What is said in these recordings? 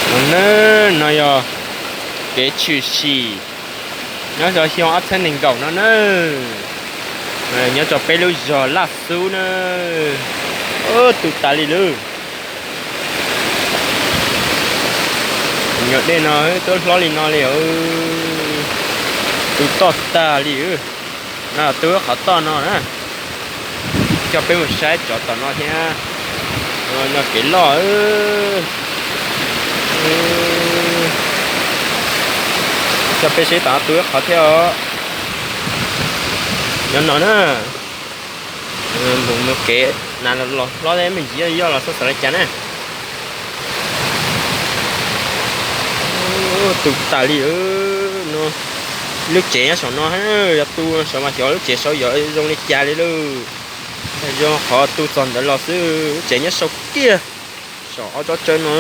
No na, no yog kev tshwm sim nyob rau xyoo ob txhiab nees nkaum no na, nyob rau peb lub zos Laj Xub na. Tu tas li lawm. Nyuam dej no twb hlob li no li, tu toj tag li. No tu qhov toj no na, coj peb mus saib tsov tom no thiab. No kev loj. Coj peb saib tom no tu ib qhov thiab os. Nyob no na, mus kev na los hlob me ntsis yoj los xav xav li cas na. Tu tas li. Lub tsev nyob saum no, yog tu saud mas xyov lub tsev saud yuav zoo li cas li lauj. Zoo qhov tu txog ntawd los xwb, lub tsev nyob saum kiag, saum ob tsob tsawb no,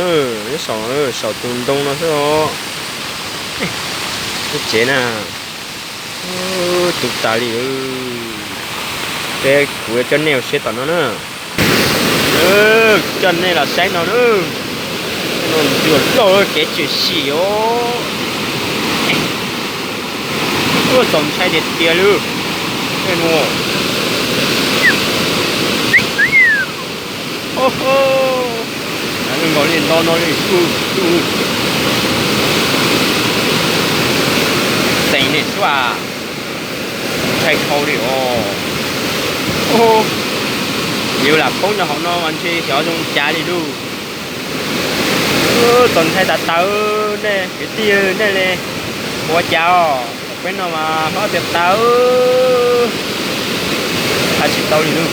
nyob saum, saum tus ntoo no xwb os. Lub tsev na, tu tas li. Ces kuv coj nej mus saib tom no na. Coj nej los saib no na. No ncua loj kev tshwm sim os. Tuaj txaus ntshai tiag tiag li. Nkaus li no no li, xeem nej suab, ntshai dhau li os. Yus lam poob rau hauv no mas ntshe xyov zoo cas li lauj. Txaus ntshai tas tas. Nej kwv tij, nej li ua cas os? Peb no mas hlob tiag tas, hais tsis tau li lauj.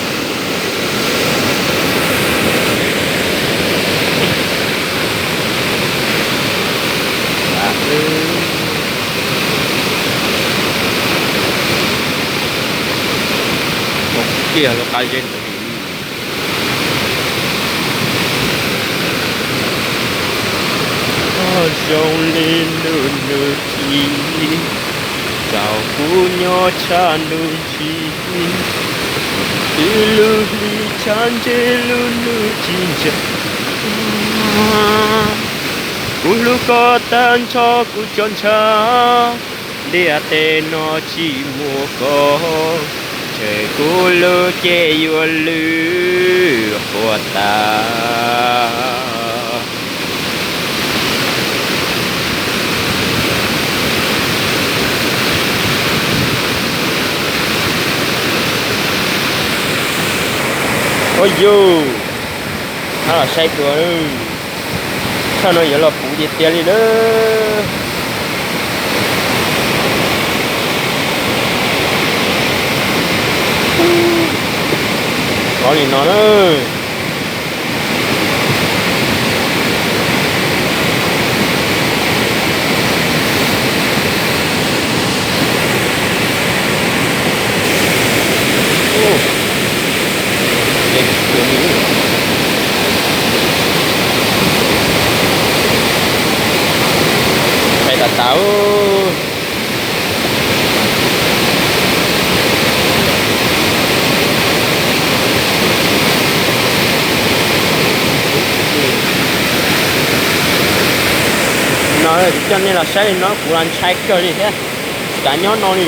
Kiag lub qab zeb ntawd. Koj zoo li lub ntuj ci, tsaus kuv nyob tshaj ntuj ntsis, twb lub hli tshav ntseg lub ntuj ci ntsa. Kuv hlub koj tag nrho kuv tso ntshav, ntiaj teb no tsis muaj koj, tseg kuv lub cev yuav lwj quas tas. Ua yus, hab los saib dua, tshaj no yuav los puv tiag tiag li lawm. Hlob li no na. Ntshai tas tas. No kuv coj nej los saib li no kuv los ntshai kawg li thiab, tsis xav nyob no li.